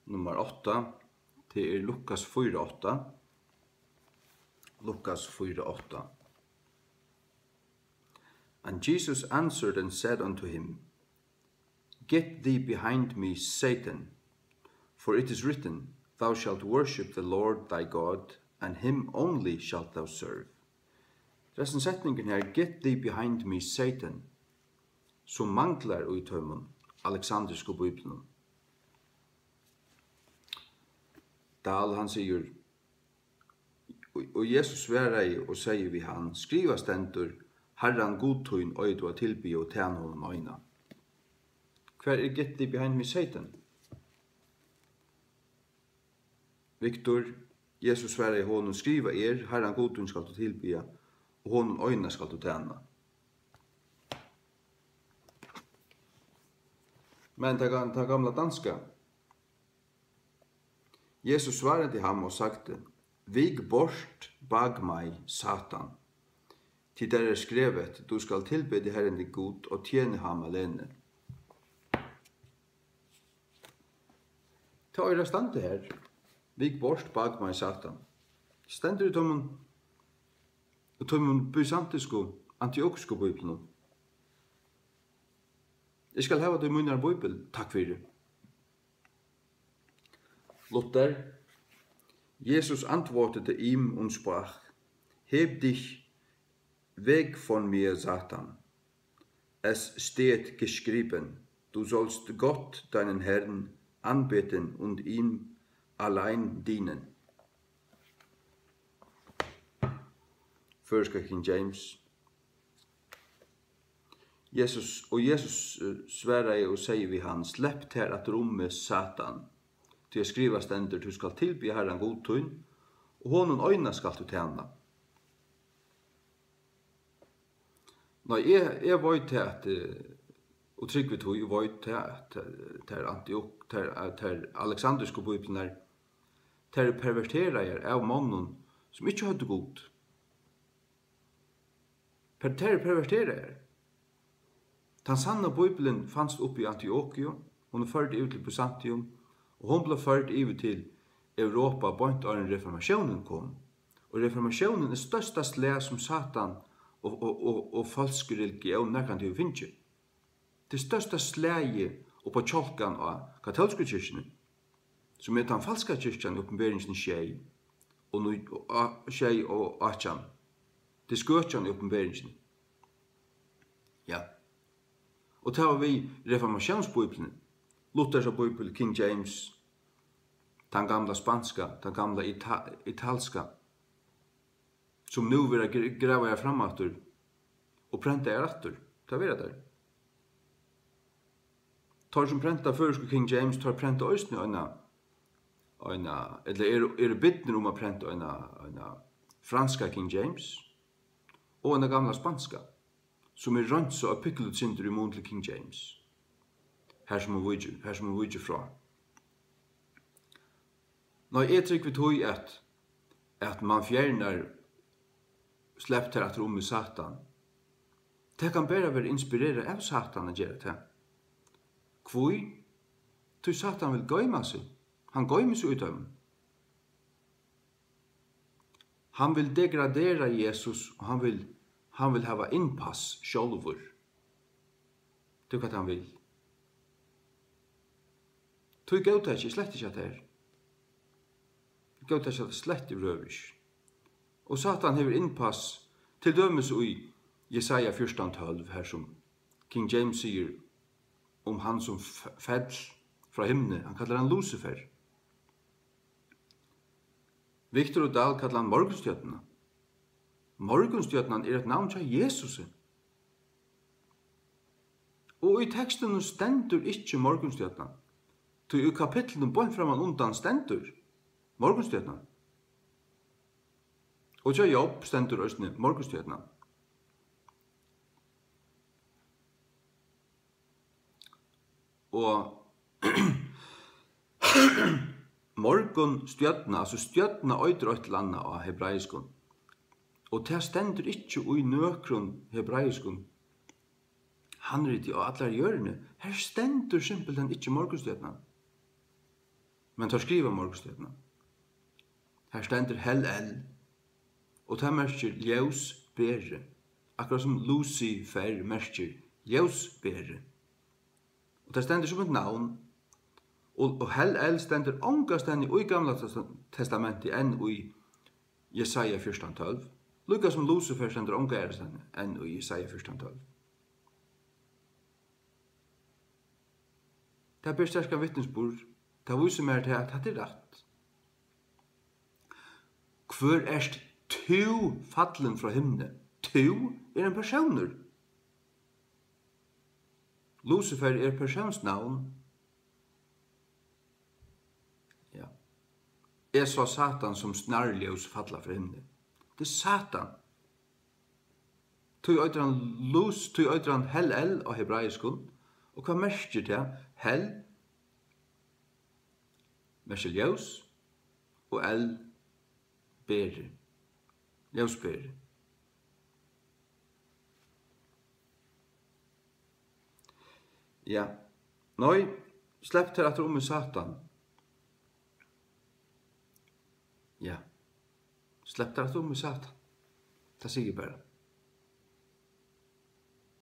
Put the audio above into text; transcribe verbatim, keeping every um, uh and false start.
Nummar átta, tað er Lukas fýra átta. Lukas fýra átta. And Jesus answered and said unto him, Get thee behind me, Satan, for it is written, Thou shalt worship the Lord thy God, and him only shalt thou serve. Hesin setningurin her, Get thee behind me, Satan, sum manglar í teimum aleksandrisku bíbliunum. Dahl, hann sigur, og, og Jesus svaraði og segði við hann, Skrivað stendur, Harran Gud tín eigur tú at tilbiðja og tæna honum eina. Hvar er Get thee behind me, Satan? Viktor, Jesus svaraði honum, Skrivað er, Harran Gud tín skalt tú tilbiðja, og honum eina skalt tú tæna. Men tað gam-, tað gamla danska. Jesus svaraði ham og sagði, Vik bort bak mig, Satan. Tí der er skrevet, Du skal tilbede Herren din Gud og tjene ham alene. Tá er tað standi her. Vik bort bak mig, Satan. Stendur í teimum, í teimum bysantisku, antiokisku bíbliunum. Eg skal hava tað í mínari bíbel. Takk fyri. Luther. Jesus antwortete ihm und sprach, Heb dich weg von mir, Satan. Es steht geschrieben, Du sollst Gott, deinen Herrn, anbeten und ihm allein dienen. Føroyska King James. Jesus, og Jesus, eh, svaraði og segði við hann, Slepp tær aftur um meg, Satan, tí at skrivað stendur, Tú skalt tilbiðja Harran Gud tín, og honum eina skalt tú tæna. Nei, eg, eg veit tað, at, eh, og trúgvi tí, eg veit tað, at, eh, tær antiok-, tær, eh, tær aleksandrisku bíbliurnar, tær eru perverteraðar av monnum, sum ikki høvdu Gud. Per-, tær eru perverteraðar. Tann sanna Bíblian fanst uppi í Antiokiu, hon er førd yvir til Byzantium, og hon bleiv førd yvir til Europa beint áðrenn reformatiónin kom. Og reformatiónin er størsta slag, sum Satan og, og, og, og falsk religión nakrantíð hevur fingið. Tað størsta slagið upp á kjálkan á katólsku kirkjuni, sum er tann falska kirkjan í Opinberingini sjey og nú-, og á-, sjey og átjan. Tað er skøkjan í Opinberingini. Ja. Og tað var við reformatiónsbíbliuni, Luthersa bíbel, King James, tann gamla spanska, tann gamla ita-, italska, sum nú verða gr-, gravaðar fram aftur og prentaðar aftur. Tað verða tær. Teir, sum prenta føroysku King James, teir prenta eisini eina, eina, ella eru, eru bidnir um at prenta eina, eina franska King James og eina gamla spanska, sum er reinsað eitt pinkulítið sindur í mun til King James, har sum hon víkir, har sum hon víkir frá. Nei, eg trúgvi tí, at, at mann fjernar, slepp tær aftur um meg, Satan. Tað kann bara vera inspirerað av Satan at gera tað. Hví? Tí Satan vil goyma seg. Hann goymir seg í teimum. Hann vil degradera Jesus, og hann vil, hann vil hava innpass sjálvur. Tað er hvat hann vil. Tí góðtaki eg slett ikki hatta her. Eg góðtaki hatta slett yvirhøvur ikki. Og Satan hevur innpass, til dømis í Jesaja fjúrtan tólv, har sum King James sigur um hann sum f-, fell frá himni, hann kallar hann Lucifer. Victor Dahl kallar hann morgunstjørnuna. Morgunstjørnan er eitt navn hjá Jesusi. Og í tekstinum stendur ikki morgunstjørnan, tí í kapitlinum beint framman undan stendur morgunstjørnan. Og hjá Job stendur eisini morgunstjørnan. Og morgunstjørna, altso stjørna eitur eitt ella annað á hebraiskum. Og tað stendur ikki í nøkrum hebraiskum handriti á allari jørðini. Har stendur simpelthen ikki morgunstjørnan. Men teir skriva morgunstøðuna. Har stendur Hel-El, og tað merkir ljósberi, akkurát sum Lucifer merkir ljósberi. Og tað stendur sum eitt navn. Og, og Hel-El stendur ongastaðni í Gamla Testa-, Testamenti enn í Jesaja fjúrtan tólv. Líka sum Lucifer stendur onga aðrastaðni enn í Jesaja fjúrtan tólv. Tað ber sterkan vitnisburð. Tað vísir mær tað, at hatta er rætt. Hvør ert tú fallin frá himni? Tú er ein persónur. Lucifer er persónsnavn. Ja. Eg sá Satan sum snarljós falla frá himni. Tað er Satan. Tí eitur hann Lus-, tí eitur hann Hel-El á hebraiskum. Og hvat merkir tað? Hel merkir ljós, og El beri. Ljósberi. Ja. Nei, slepp tær aftur um í Satan. Ja. Slepp tær aftur um í Satan. Tað sigi eg bara.